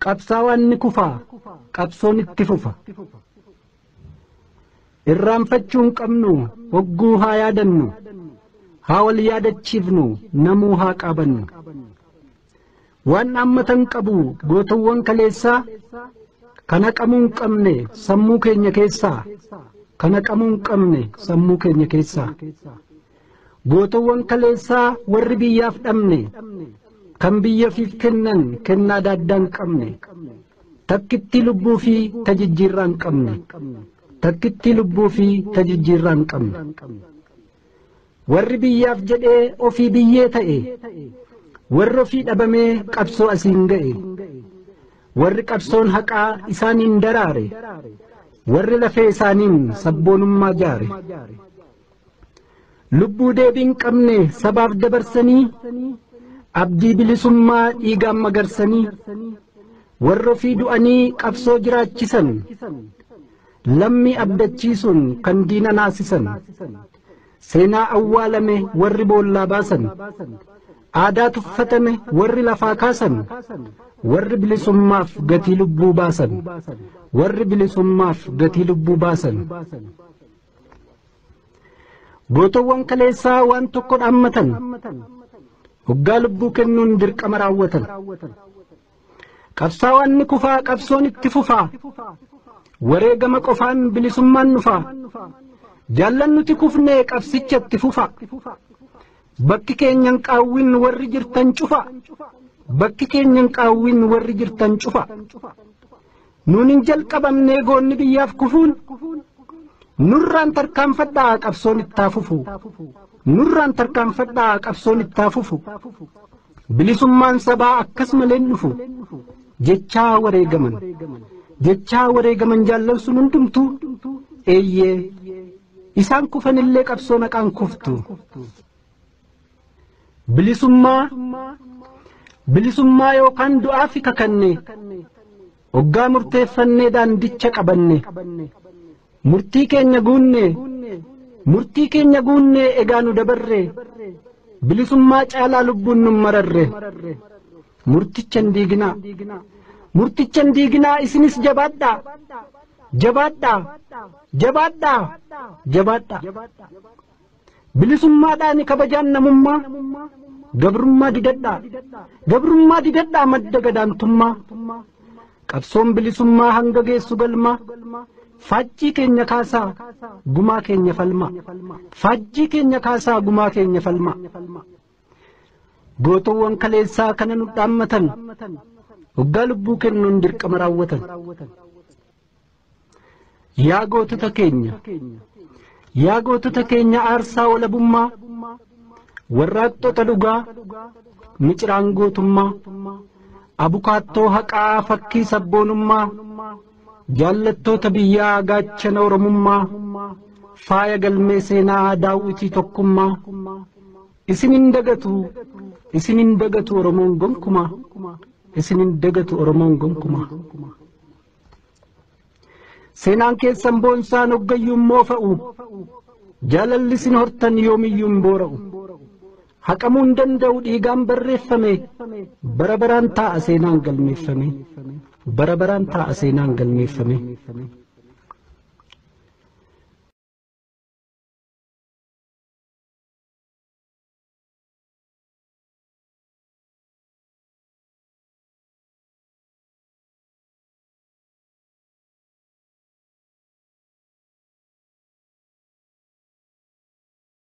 Qabsaawaan ni kufaa, qabsoon itti fufa. Irraanfachuu hin qabnu, hogguu haa yaadannu, haa wal yaadachiifnu, namuu haa qaabannu. Waan dhaammatan qabu gootawwan kaleessaa, kan haqamuu hin qabne sammuu keenya keessaa, kan haqamuu hin qabne sammuu keenya keessaa. Gootawwan kaleessaa warri biyyaaf dhabne, kan biyya ofiif kennan kennaa daaddaa hin qabne, takkittii lubbuu fi tajijjiirraa hin qabne, takkittii lubbuu fi tajijjiirraa hin qabne. Warri biyyaaf jedhee ofii biyyee ta'e, warri ofii dhabamee qabsoo asiin ga'e, warri qabsoon haqaa isaaniin daraare, warri lafee isaaniin sabboonummaa jaare. Lubbuu deebii hin qabne sabaaf dabarsanii, abdii bilisummaa dhiigaan magarsanii, warri ofii du'anii qabsoo jiraachisan, lammii abdachiisuun kan diina naasisan, seenaa awwaalame warri boollaa baasan, aadaa tuffatame warri lafaa kaasan, warri bilisummaaf gatii lubbuu baasan, warri bilisummaaf gatii lubbuu baasan. Gootawwan kaleessaa waan tokko dhaammatan, hoggaa lubbuu kennuun dirqama raawwatan. Qabsaawaan ni kufaa, qabsoon itti fufaa, wareegama qofaan bilisummaan dhufaa. Jaallan nuti kufnee qabsicha itti fufa. Bakki keenyan qaawwin warri jirtan cufa. Bakki keenyan qaawwin warri jirtan cufa. Nuun hin jalqabamnee goonni biyyaaf kufuun, nurraan tarkaanfadhaa qabsoon ittaa fufu. Nurraan tarkaanfadhaa qabsoon ittaa fufu. Bilisummaan sabaa akkas malee dhufu. Jechaa wareegaman. Jechaa wareegaman jaallan sun hundumtuu eeyyee isaan kufanillee qabsoo naqaan kuftu. Bilisummaa bilisummaa yookaan du'aaf kakanne, hoggaa murteeffannee daandicha qabanne, murtii keenya guunne, murtii keenya guunne egaa nu dabarre, bilisummaa caalaa lubbuun nu mararre. Murticha hin diiginaa, murticha hin diiginaa, isinis jabaadhaa, jabaadhaa, jabaadhaa, jabaadhaa. Bilisummaadhaan kabajaan namummaa, gabrummaa didadhaa, gabrummaa didadhaa madda gadaantummaa. Qabsoon bilisummaa hanga geessu galmaa, faajjii keenya kaasaa gumaa keenya falmaa, faajjii keenya kaasaa gumaa keenya falmaa. Gootawwan kaleessaa kana nu dhaammatan, hoggaa lubbuu kennuun dirqama raawwatan. Yaa gootota keenya, yaa gootota keenya aarsaa walabummaa, warraaqxota dhugaa, miciraan gootummaa, abukaattoo haqaa fakkii sabboonummaa, jaallattoota biyyaa gaachana oromummaa, faaya galmee seenaa daawwitii tokkummaa, isin hin dagatu, isin hin dagatu Oromoon gonkumaa, isin hin dagatu Oromoon gonkumaa. Seenaan keessan boonsaan hoggayyuun moofa'u, jaalalli isin hortan yoomiyyuun boora'u. Haqamuu hin danda'u dhiigaan barreeffame, bara baraan taa'a seenaan galmeeffame, bara baraan taa'a seenaan galmeeffame.